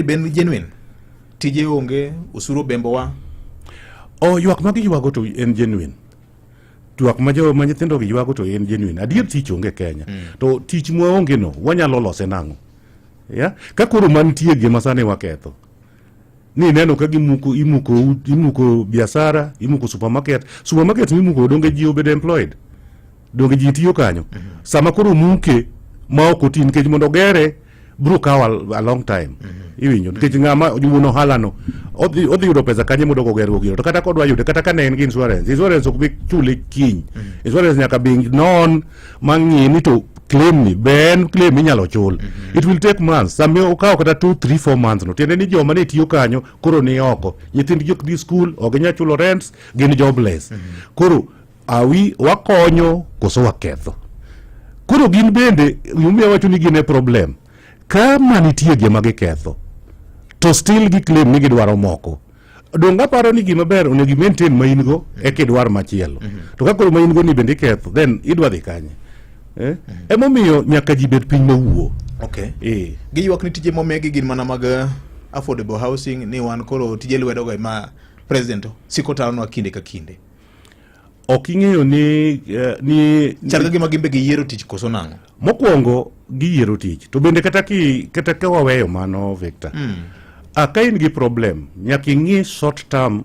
Ben genuine. Tije onge, osuru obembowa. O ywak ma giywago to en genuine. Ywak ma jo ma nyithindo gi ywago to en genuine. Adier tich onge Kenya. To tich mwaonge no wanyalo lose nang'o? Yeah? Ka koro mantie gi masani waketho. Ni neno ka gimuko imuko imuko biashara, imuko supermarket. Supermarket mimuko donge ji obedo employed. Donge ji tiyo kanyo. Sama koro muke ma ok oti nikech mondo ogere bro kawo a long time. Iwinjo nikech ng'ama wuon ohala no odhi yudo pesa kanye mondo ogergo gino to kata kodwa yude kata ka ne en gi insurance insurance ok bi chule kiny. Insurance nyaka bi non mang'i ni to claim ni be en claim inyalo chul. It will take months. Sama okawo kata 2 3 4 months no tiende ni joma ne tiyo kanyo koro ni oko nyithindgi ok dhi school ok ginyal chulo rents gin jobless. Koro awi wakonyo koso waketho? Koro gin bende gimomiyo awacho ni gin e problem ka manitie gima giketho to still gi claim ni gidwaro moko donge aparo ni gima ber onego i maintain ma in go eka idwar machielo. To ka koro ma in go ni bende iketho then idwa dhi kanye, eh? Emomiyo nyaka ji bed piny mawuo. Giywak ni tije momegi gin mana mag affordable housing ni wan koro tije lwedo go ema president siko taronwa kinde ka kinde. Ok ing'eyo ni ni Chal ka gima gin be giyiero tich koso nang'o? Mokwongo giyiero tich to bende kata ka waweyo mano, Victor, ka in gi problem nyaka ing'i short term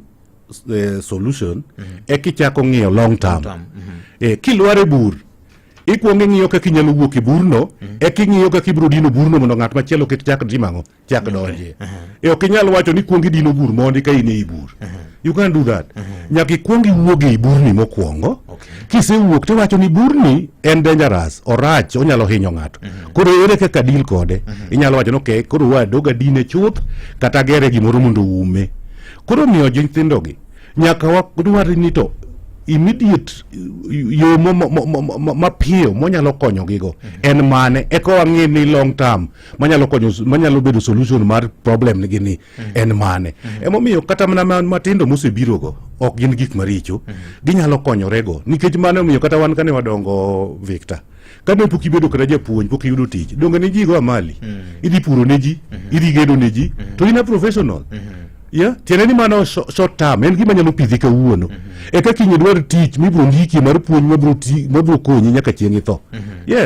solution eka ichako ng'iyo long term. Term, Kilwar e bur ikuongo ing'iyo kaka inyalo wuok e burno eka ing'iyo kaka ibiro dino burno mondo ng'at machielo kik chak tim ang'o chak donje. Ok inyal wacho ni kuong idino bur mondi ka in ei bur. You can't do that. Nyaka ikuong iwuog ei burni mokwongo. Kisewuok tiwacho ni burni en dangerous, orach, onyalo hinyo ng'ato. Koro ere kaka deal kode? Inyalo wacho ni okay, koro wadog adine chuth kata gere gimoro mondo oume. Koro miyo nyithindogi nyaka wadwar ni to immediate yo mapiyo monyalo konyogigo en mane eka wang'e ni long term manyalo konyo manyalo bedo solution mar problem gi ni en mane. Emomiyo kata mana matindo mosebirogo ok gin gik maricho, ginyalo konyorego nikech mano omiyo kata wan kane wadongo, Victor, kane pok ibedo kata japuonj pok iyudo tich donge ne ji go amali idhi puro ne ji idhi gedo ne ji to in a professional. Yeah, tiende ni mano short term en gima nyalo pidhi kawuono eka kiny idwar tich mibiro ndiki mar puonj mabiro konyi nyaka chieng' itho. Yes.